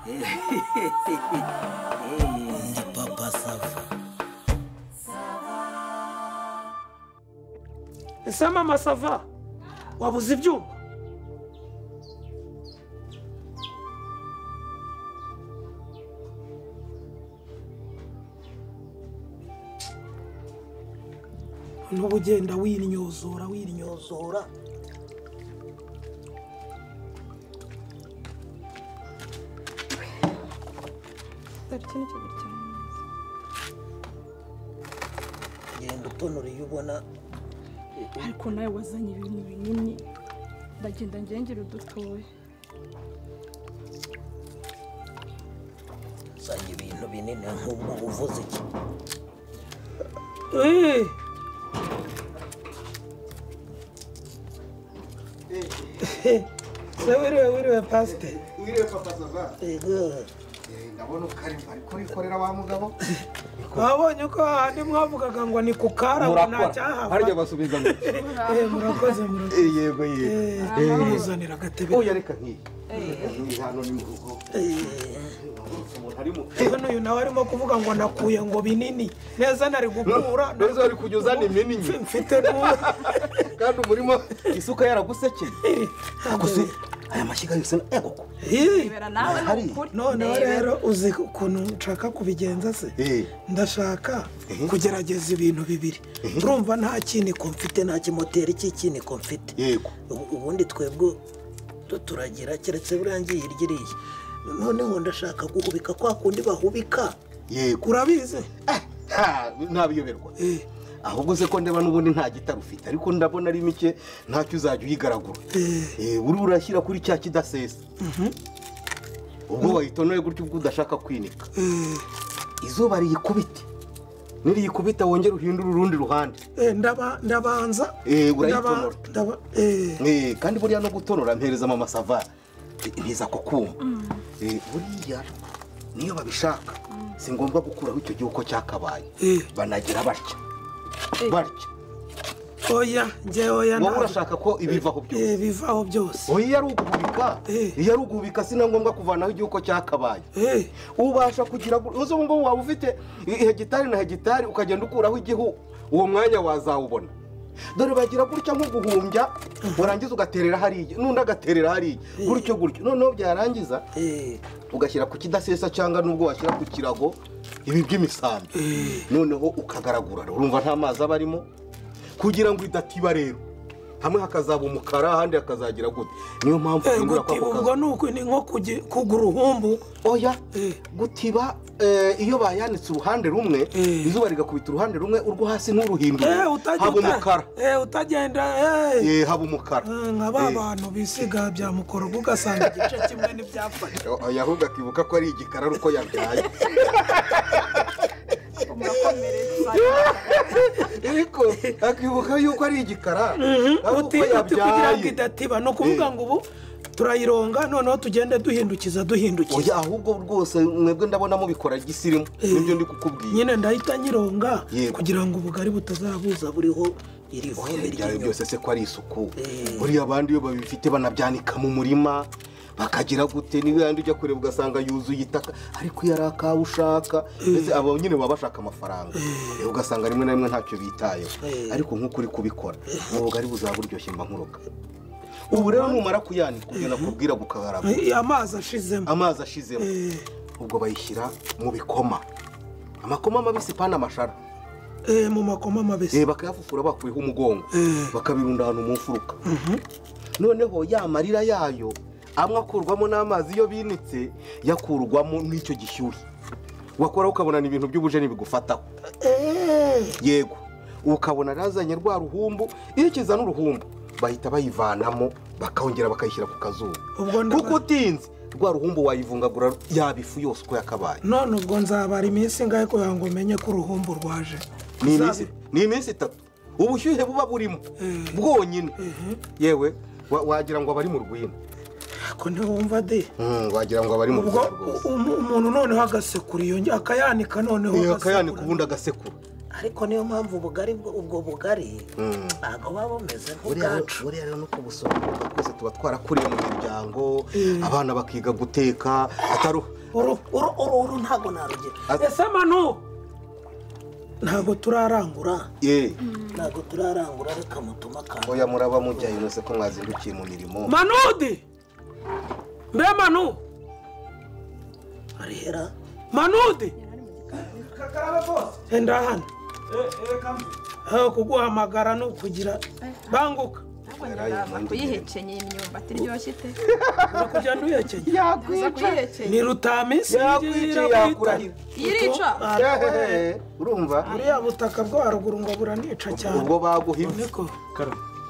Ndi Papa Sava. Ese Mama Sava, wabuze ibyuma? N'ubu ugenda winyozora winyozora. Genda utonora iyo ubona. Ariko nawe wazanye ibintu binini, ndagenda ngengera udutoya. Uzanye ibintu binini nk'ubwo uvuze iki? Wiriwe wiriwe pasite. Wiriwe Papa Sava. Ndabona ukarimo ariko urikorera wa mugabo. Wabonye uko ahandi mwavugaga ngo ni kukara ngo nta cyahava. Harya basubiza ngo murakoze murakoze. Yego yego. Muzanira agatebe. Oya reka nkiyi. Hano ni mu rugo. Hano uyu nawe arimo kuvuga ngo nakuye ngo binini neza nari gukura. Neza ari kujya uzana iminini. Mfite kandi umurimo isuka yaragusekeye. Gusa aya mashyiga yose egoko. Noneho rero uzi ukuntu nshaka kubigenza se? Ndashaka kugerageza ibintu bibiri. Urumva nta kiniko mfite, nta kimoteri cy'ikiniko mfite. Yego. Ubundi twebwe turagira keretse buriya ngiye irya. Noneho ndashaka guhubika kwa kundi bahubika. Yego. Urabizi? Ntabiyoberwa. Ahubwo se ko ndeba n'ubundi nta gitaro ufite, ariko ndabona ari mike ntacyo uzajya uyigaragura. Uri urashyira kuri cya kidasesa. Ubwo wayitonoye gutyo ubwo udashaka kwinika. Izuba riyikubite. Niriyikubita wongera uhindura urundi ruhande. Ndabanza. Urayitonora. Kandi buriya no gutonora mpereza Mama Sava. Ntiza ko kuma. Buriya niyo babishaka si ngombwa gukuraho icyo gihuko cyakabaye. Banagira batya. Batya. Oya, nje oya. Wowe urashaka ko ibivaho byose. Bivaho byose. Oya iyo ari uguhubika. Iyo ari uguhubika si na ngombwa kuvanaho igihuko cyakabaye. Ubasha kugira uzi ngo waba ufite hegitari na hegitari ukagenda ukuraho igihu, uwo mwanya wazawubona. Dore bagira gutya nko guhumbya, warangiza ugaterera hariya, n'undi agaterera hariya, gutyo gutyo. Noneho byarangiza ugashyira ku kidasesa cyangwa nubwo washyira ku kirago ibi by'imisambi. Noneho ukagaragura, urumva nta mazi aba arimo kugira ngo idatiba rero. Hamwe hakazaba umukara ahandi hakazagira gute. Niyo mpamvu uhindura kwa kazi. Ubwo nuko ni nko kugura uruhumbu. Oya, gutiba iyo bayanitse uruhande rumwe, izuba rigakubita uruhande rumwe, urwo hasi nturuhindure. Haba umukara. Utagenda haba umukara. Nka ba bantu bisiga bya mukorogo ugasanga igice kimwe n'ibyafashe. Oya ahubwo akibuka ko ari igikara uko yabyaye. Ariko akibuka yuko ari igikara. Uti kugira ngo idatiba no kuvuga ngo ubu turayironga noneho tugende duhindukiza duhindukiza. Oya ahubwo rwose mwebwe ndabona mubikora gisirimu nibyo ndi kukubwira. Nyine ndahita nyironga kugira ngo ubugari butazabuza buriho iri vumbi ry'inyuma. Byose se ko ari isuku. Buriya abandi iyo babifite banabyanika mu murima bakagira gute, niba yandi ujya kureba ugasanga yuzuye itaka, ariko iyo ari akawe ushaka ndetse abo nyine baba bashaka amafaranga, ugasanga rimwe na rimwe ntacyo bitayeho. Ariko nk'uko uri kubikora ubugari buzaba buryoshye mba nkuroga. Ubu rero numara kuyanika ubwo nakubwira gukagaragura amazi ashizemo, amazi ashizemo ubwo bayishyira mu bikoma, amakoma mabisi pana amashara. Mu makoma mabisi bakayafufura bakuyeho umugongo, bakabirunda ahantu mu mfuruka. Noneho ya marira yayo amwe akurwamo n'amazi iyo binitse, yakurwamo n'icyo gishyushye. Wakora ukabona ni ibintu by'ubujeni bigufataho. Yego, ukabona razanye rwa ruhumbu, iyo kizana uruhumbu bahita bayivanamo bakongera bakayishyira ku kazuba. Kuko utinze rwa ruhumbu wayivungagura yaba ifu yose uko yakabaye. None ubwo nzabara iminsi ingahe kugira ngo menye ko uruhumbu rwaje? Ni iminsi itatu. Ubushyuhe buba burimo bwonyine. Yewe wagira ngo abari mu rwina. Ko ntiwumva de. Wagira ngo abari mu rwina rwose. Umuntu noneho agasekura iyo akayanika noneho agasekura. Akayanika ubundi agasekura. Ariko niyo mpamvu ubugari ubwo bugari ntabwo baba bumeze nk'ubwacu. Buriya rero no kubusobanura twese tuba twarakuriye mu miryango, abana bakiga guteka atari uru ntabwo narugira. Ese Manu ntabwo turarangura? Ntabwo turarangura, reka mutuma kandi. Oya muraba mujyayo nose ko mwazindukiye mu mirimo. Manudi! Mbe Manu! Arihera? Manudi! Enda hano. Aho kuguhamagara no kugira banguka. Kuyihekenye imyumbati iryoshye ite? Urakujya nduyekenye? Yakwica. Ni rutamisi yakurahira. Irica. Urumva? Buriya butaka bwo haruguru ngo buranica cyane. Ubwo baguhimye.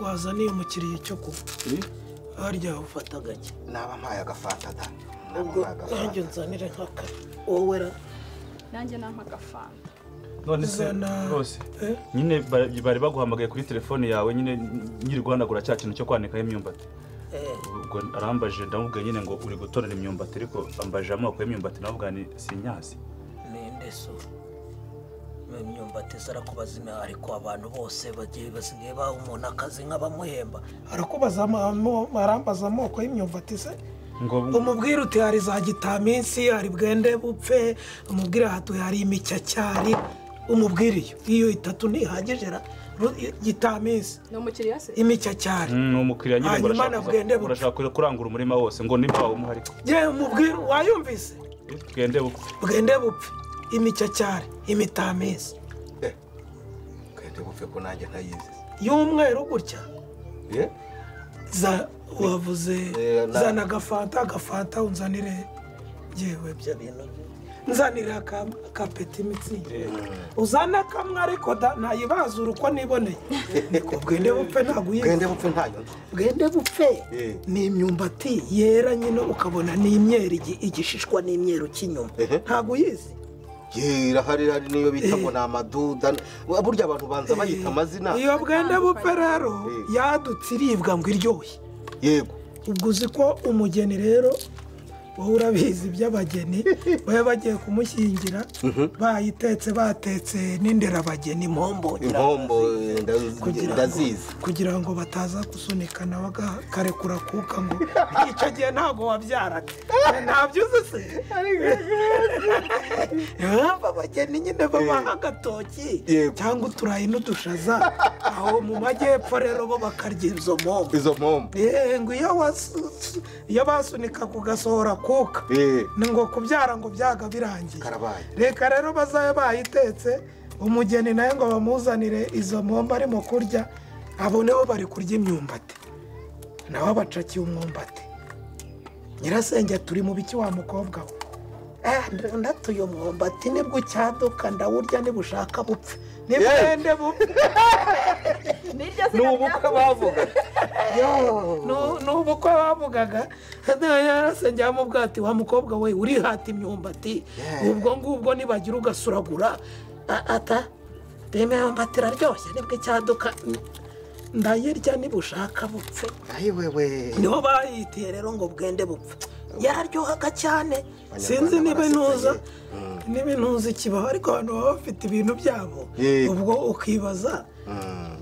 Wazaniye umukiriya icyo kunywa. Harya ufata gake. Naba mpaye agafanta da. Ubwo nanjye nzanire nkaka. Wowe ra? Nanjye nampa agafanta. None se rwose nyine bari baguhamagaye kuri telefone yawe nyine nyiri guhanagura cya kintu cyo kwanikaho imyumbati. Ubwo arambaje ndamubwiye nyine ngo uri gutorera imyumbati, ariko ambaje amoko y'imyumbati navuga ni sinyazi. Ninde so? Imyumbati zarakubaza ariko abantu bose bagiye basigaye baha umuntu akazi nk'abamuhemba. Arakubaza arambaza amoko y'imyumbati se? Umubwira uti hari za gitaminsi, hari bwende bupfe, umubwira hatu hari imicyacyari, umubwira iyo itatu ntihagije gitaminsi. Ni umukiriya se? Imicyacyari. Ni umukiriya nyine ngo urashaka kurangura umurima wose ngo nimba wawumuha ariko. Ye umubwira wayumvise? Bwende bupfe. Bwende bupfe, imicyacyari, imitaminsi. Bwende bupfe ko nanjye ntayizi. Y'umweru gutya? Za wavuze zana agafanta unzanire yewe bya bintu nzanire akapeti mitsingi uzana kamwe ariko ntayibazura uko niboneye. Niko bwende bupfe ntabwo uyizi. Bwende bupfe ntayo. Bwende bupfe ni imyumbati yera nyine ukabona ni imyeru igishishwa n'imyeru cy'inyuma. Ntabwo uyizi. Irahari hari niyo bita ngo ni amaduda, burya abantu banza bayita amazina. Iyo bwende bupfe rero yadutse iribwa ngo iryohe. Yego. Ubwo uzi ko umugeni rero wowe urabizi by'abageni baba bagiye kumushyingira bayitetse batetse n'inderabageni impombo. Impombo ndazizi. Kugira ngo bataza gusunikana bakarekura kuka ngo icyo gihe ntabwo wabyaraga. Ntabyo uzi se? Abageni nyine babaha agatoki cyangwa uturayi n'udushaza, aho mu majyepfo rero bo bakarya izo mpombo. Izo mpombo. Ngo iyo basunika kugasohora kuka ni ngo kubyara ngo byaga birangiye. Reka rero bazabe bayitetse umugeni nawe ngo bamuzanire izo mpombo arimo kurya, abo nibo bari kurya imyumbati nabo bacakiye umwumbati. Nyirasenge turi mu biki wa mukobwa we? Ndatuye umwumbati nibwo ucyaduka ndawurya nibushaka bupfe. Nibwende bupfe. Ni ubukwe bavugaga. Ni ubukwe bavugaga. Nyirasenge yamubwira ati wa mukobwa we urihata imyumbati ubwo ngubwo nibagira ugasuragura. Ata imyumbati iraryoshye nibwo icyaduka ndayirya nibushaka bupfe. Niho bayitiye rero ngo bwende bupfe. Yararyohaga cyane. Sinzi niba intuza ikibaho, ariko abantu baba bafite ibintu byabo ubwo ukibaza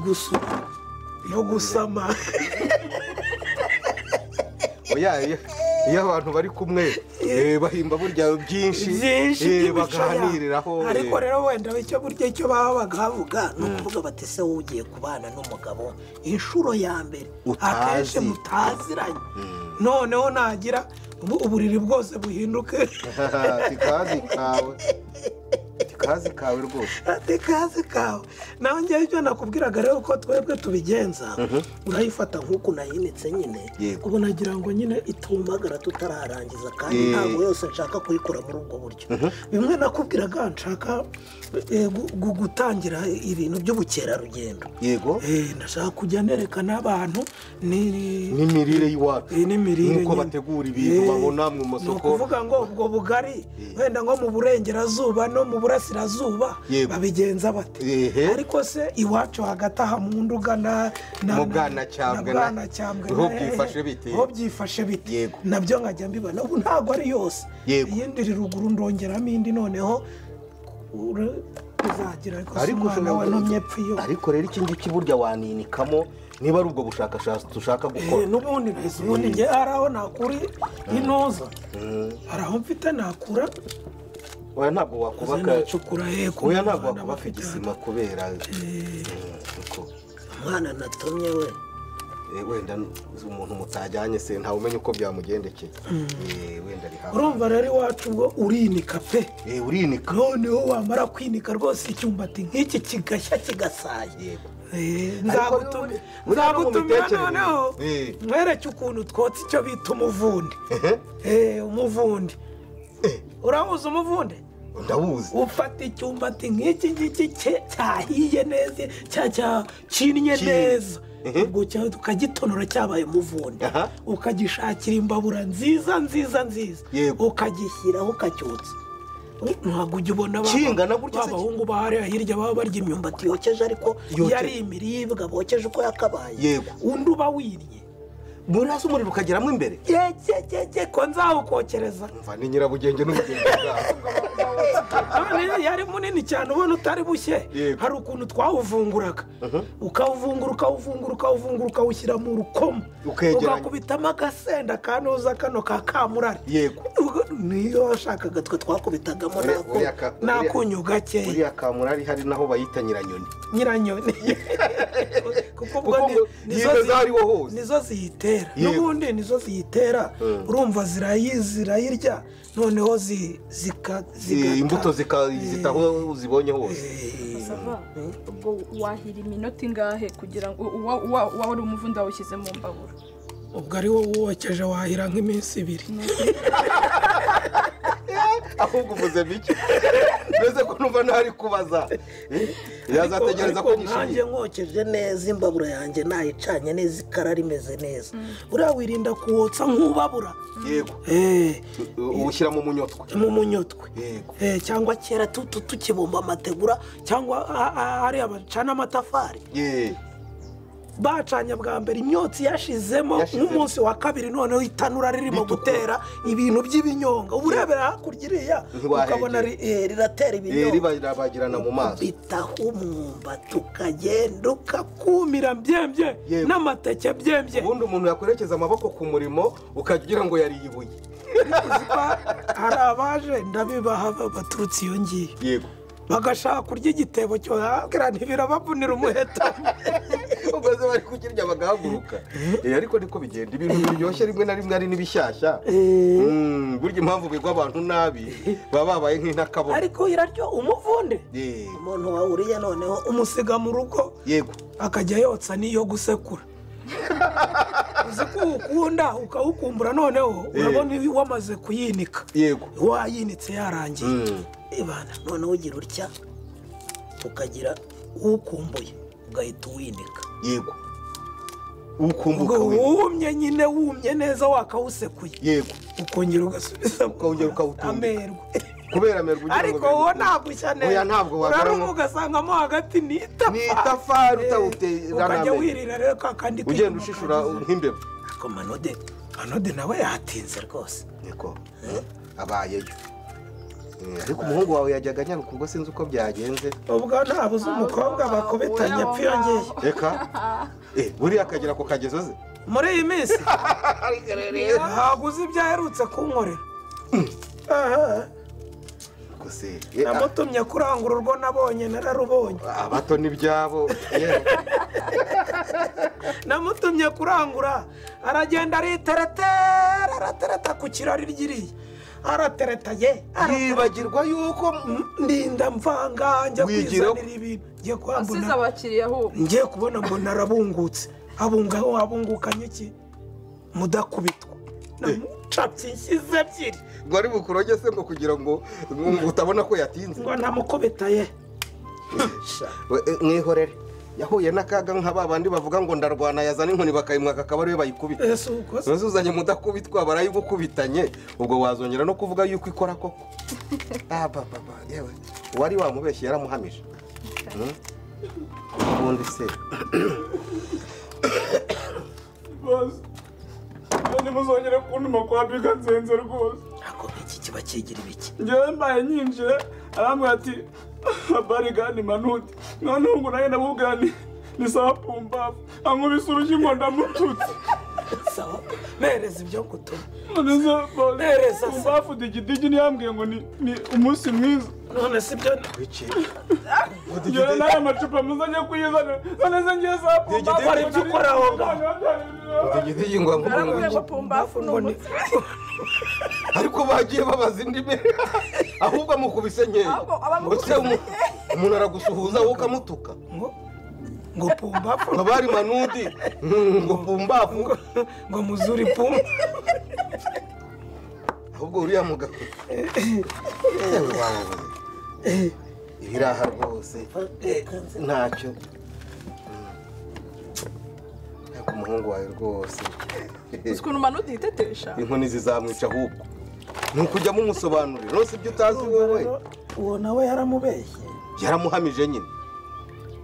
gusura no gusama. Oya iyo abantu bari kumwe bahimba burya byinshi baganiriraho. Ariko rero wenda icyo burya icyo baba bagavuga ni ukuvuga bati se wowe ugiye kubana n'umugabo inshuro ya mbere akenshi mutaziranye, noneho nagira uburiri bwose buhinduke. Tikazi kawe. Tikazi kawe rwose. Tikazi kawe. Nawe ngewe ibyo nakubwiraga rero uko twebwe tubigenza, urayifata nk'uko nayinitse nyine, ubu nagira ngo nyine itumagara tutararangiza kandi ntabwo yose nshaka kuyikora muri ubwo buryo. Bimwe nakubwiraga nshaka gutangira ibintu by'ubukerarugendo. Yego. Ndashaka kujya nerekana abantu n'imirire y'iwacu. N'imirire nuko bategura ibintu babona mu masoko. Ni ukuvuga ngo ubwo bugari wenda nko mu burengerazuba no mu burasirazuba babigenza bate. Ariko se iwacu hagati aha mu Nduga na mu Bwanacyambwe ho byifashe bite? Ho byifashe bite? Nabyo nkajya mbibona. Ubu ntabwo ari yose. Iyindi iri ruguru ndongeramo indi noneho Bizagira ariko umwana wantumye pfiyo. Ariko rero iki ngiki burya waninikamo niba ari ubwo bushakashatsi dushaka gukora. N'ubundi nahise ubundi njye hari aho nakura intuza. Hari aho mfite nakura. Oya ntabwo wakubaka. Oya ntabwo wakubaka igisima kubera umwana natumye we. Wenda umuntu mutajyanye se ntawe umenya uko byamugendekeye. Wenda ari hafi. Urumva rero iwacu ubwo urinika pe. Urinika. Noneho wamara kwinika rwose icyumbati nk'iki kigashya kigasaye. Yego. Nzagutumira noneho mwereke ukuntu twotsa icyo bita umuvundi. Umuvundi. Urahuza umuvundi? Ndawuzi. Ufata icyumbati nk'iki ngiki cyahiye neza cyakinnye neza. Ubwo ukagitonora cyabaye umuvundi, ukagishakira imbabura nziza nziza nziza, ukagishyiraho ukacyotsa. Ntabwo ujya ubona abahungu bahariya hirya baba barya imyumbati yokeje, ariko yari imiribwa bokeje uko yakabaye. Undi uba winnye muri hasi umuriro ukageramo imbere. Yegegege ko nzawukokereza. Mva ni nyirabugenge n'ubugenge bwawe. None yari munini cyane ubona utari bushye. Hari ukuntu twawuvunguraga. Ukawuvungura ukawuvungura ukawuvungura ukawushyira mu rukomo. Ugakubitamo agasenda kanuza kano ka kamurari. Yego. Niyo washakaga twe twakubitagamo nakunyu gake. Uriya kamurari hari naho bayita nyiranyoni. Nyiranyoni. Kuko ubwo nizo ziyitera. N'ubundi nizo ziyitera. Urumva zirayirya noneho zikata imbuto zikazitaho zibonye hose. Ubwo wahira iminota ingahe kugira ngo uwa wari umuvundo wawushyize mu mbabura? Ubwo ari wowe wokeje wahira nk'iminsi ibiri. Ahubwo uvuze bike mbese ko numva ntari kubaza. Yazategereza ko nkanjye nkokeje neza imbabura yanjye nayicanye neza ikara rimeze neza. Uriya wirinda kuwotsa nk'ubabura. Yego. Uwushyira mu munyotwe. Mu munyotwe. Yego. Cyangwa kera tukibumba amategura cyangwa hariya bacana amatafari. Bacanye bwa mbere imyotsi yashizemo nk'umunsi wa kabiri, noneho itanura ririmo gutera ibintu by'ibinyonga. Uburebera hakurya iriya ukabona riratera ibinyonga, ribagirana mu maso. Bitaho umwumbati ukagenda ukakumira byembye n'amateke byembye. Ubundi umuntu yakwerekeza amaboko ku murimo ukagira ngo yariye ibuye. Hari abaje ndabibaha baturutse iyo ngiyo. Yego. Bagashaka kurya igitebo cyo hakira ntibirabavunira umuheto. Ubaze bari kukirya bagahaguruka. Ariko niko bigenda ibintu biryoshye rimwe na rimwe ari n'ibishyashya. Burya impamvu bigwa abantu nabi baba babaye nk'intakabona. Ariko iraryo umuvunde. Umuntu wawuriye noneho umusiga mu rugo. Yego. Akajya yotsa niyo gusekura. Uzi ko ukunda ukawukumbura noneho urabona wamaze kuyinika. Yego. Wayinitse yarangiye. Ibana noneho ugira utya ukagira ukumbuye ugahita uwinika. Yego. Ukumbuka wumye nyine wumye neza wakawusekuye. Yego. Ukongera ugasubiza ukongera ukawutundika. Amerwe. Kubera amerwe ugira ngo ariko wowe ntabwo ushya neza. Oya ntabwo wagaramo. Ugasangamo hagati ni itafari. Ni itafari utawutera. Ukajya wirira rero kakandi ugenda ushishura nk'imbeba. Ariko Manode nawe yatinze rwose. Niko. Abayeyo. Ariko umuhungu wawe yajyaga anyaruka ubwo sinzi uko byagenze. Ubwo ntabuze umukobwa bakubitanye pfiyongeye. Reka. Buriya akagera ku kagezo ze. Muri iyi minsi ntabwo uzi ibyo aherutse kunkorera. Namutumye kurangura urwo nabonye nararubonye. Abato n'ibyabo. Namutumye kurangura aragenda ariteretera aratereta ku kirari ryiriya. Aratereta ye yibagirwa yuko ndinda mvanga njya kwizanira ibintu ngiye kwambona asize abakiriya ahubwo ngiye kubona mbona arabungutse abungaho abungukanye iki mudakubitwa namucapye inshyize ebyiri ngo ari bukuroge se ngo kugira ngo utabona ko yatinze ngo ntamukubita ye mwihorere yahuye n'akaga nka babandi bavuga ngo ndarwana yazana inkoni bakayimwaka akaba ariwe bayikubita. Uzuzanye mudakubitwa barayigukubitanye ubwo wazongera no kuvuga yuko ikora koko. Yewe wari wamubeshye yaramuhamije. Ubundi se none muzongera kuntuma kwa Biga nzenze rwose. Ako iki kiba kigira ibiki? Njyewe mbaye nyinjire arambwira ati Habari gani Manudi? Noneho ngo nawe ndamubwira ni sawa pumbafu. Ankubise urushyi ngo ndamututse. Sawa, mpereza ibyo ngutuma. Mpereza pumbafu digidigi ntiyambwiye ngo ni umunsi mwiza. None si byo ngewe n'aya macupa muzajya kuyizana. None se ngiye sawa pumbafu. Hari ibyo ukora aho ngaho. Digidigi ngo aramubwiye pumbafu ni umunsi. Ariko bagiye babaza indimi ahubwo amukubise nkeya. Umuntu aragusuhuza wowe ukamutuka. Ngo pumbafu. Ngo bari Manudi ngo pumbafu ngo muzuri pumba. Ahubwo uriya mugabo ibiraha rwose ntacyo. Ariko umuhungu wawe rwose ukuntu Manudi yitetesha inkoni zizamwica ahubwo ni ukujya mumusobanurira rwose ibyo utazi wowe. Uwo nawe yaramubeshye, yaramuhamije nyine.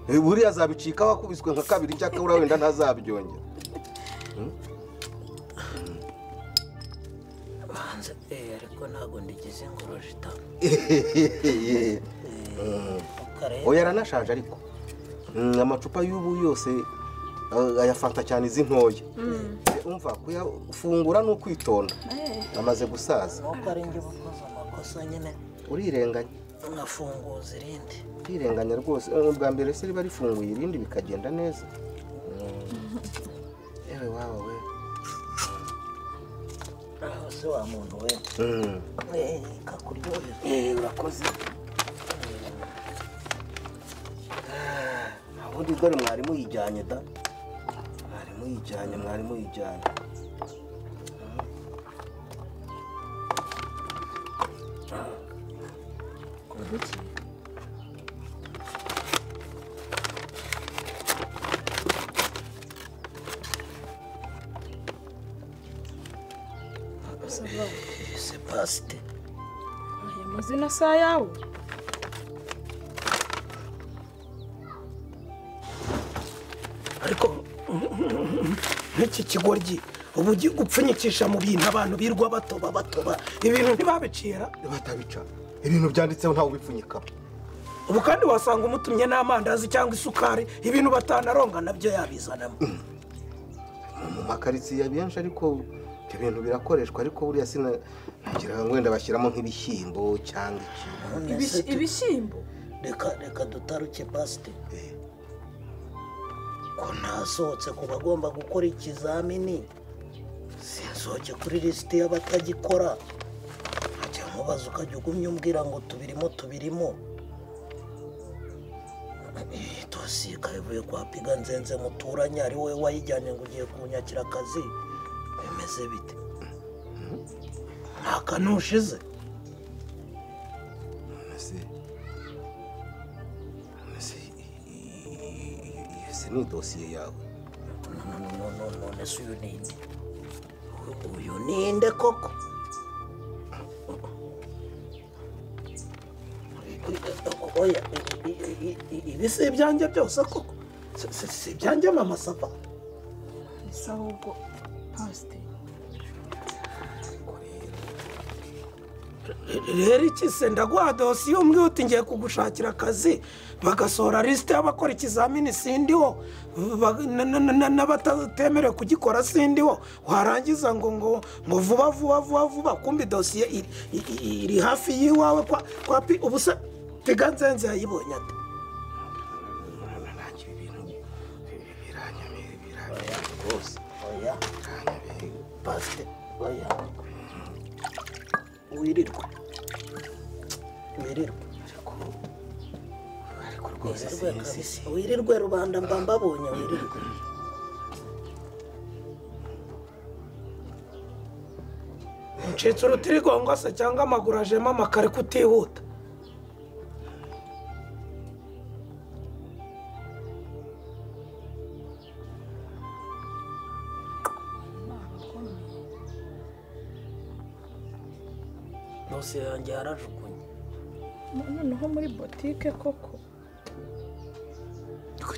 Buriya azabicikaho akubiswe nka kabiri cyangwa wenda ntazabyongera. Ariko ntabwo ndigeze ngorojita. Oya yaranashaje ariko amacupa y'ubu yose ayafata cyane izi ntoya. Umva kuyafungura ni ukwitonda, amaze gusaza. Nuko ari njye ukoze amakosa nyine. Urirenganya nkafunguza irindi. Urirenganya rwose. Ubwa mbere se riba rifunguye irindi bikagenda neza. Yewe wawe we. Aho se wa muntu we. Kakuryohera. Urakoze. Ubundi dore mwarimu yijyanye da. Mwarimu yijyanye. Se pasite. Aya mazina si ayawe. Ariko nk'iki kigoryi ubu ugiye gupfunyikisha mu bintu abantu birwa batoba batoba ibintu ntibabicira batabica. Ibintu byanditseho ntawe ubipfunyika. Ubu kandi wasanga umutumye n'amandazi cyangwa isukari ibintu batanaronga nabyo yabizanamo. Mu makaritsiye benshi ariko ibyo bintu birakoreshwa ariko buriya sinagira ngo wenda bashyiramo nk'ibishyimbo cyangwa iki. Ibishyimbo? Reka dutaruke pasite. Ko ntasohotse ku bagomba gukora ikizamini, sinsohoke kuri lisiti y'abatagikora. Nkajya nkubaza ukajya ugumya umbwira ngo tubirimo tubirimo. Dosiye ivuye kwa Piga Nzenze muturanye ari wowe wayijyanye ngo ugiye kunyakira akazi. Bimeze bite? Mwaka ntushize. Ese ni dosiye yawe? None se uyu ninde? Uyu ninde koko? Oya, ibi si ibyanjye byose koko? Si ibyanjye mama Sava? Ese ahubwo pasite. Rero iki se ndaguha dosiye umwe uti ngiye kugushakira akazi bagasohora lisite y'abakora ikizamini sindiho n'abatatemerewe kugikora sindiho, warangiza ngo ngo ngo vuba vuba vuba vuba kumbi dosiye iri hafi y'iwawe kwa ubu se Piga Nzenze yayibonye ate? Oya pasite oya. Wirirwe wirirwe ariko rwose wirirwe rubanda mba mbabonye wirirwe. Ncitse urutirigongo se cyangwa amaguru ajemo amakare kutihuta. Dosiye yanjye yarajugunye. Noneho muri botike koko?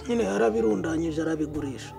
Nyine yarabirundanyije arabigurisha.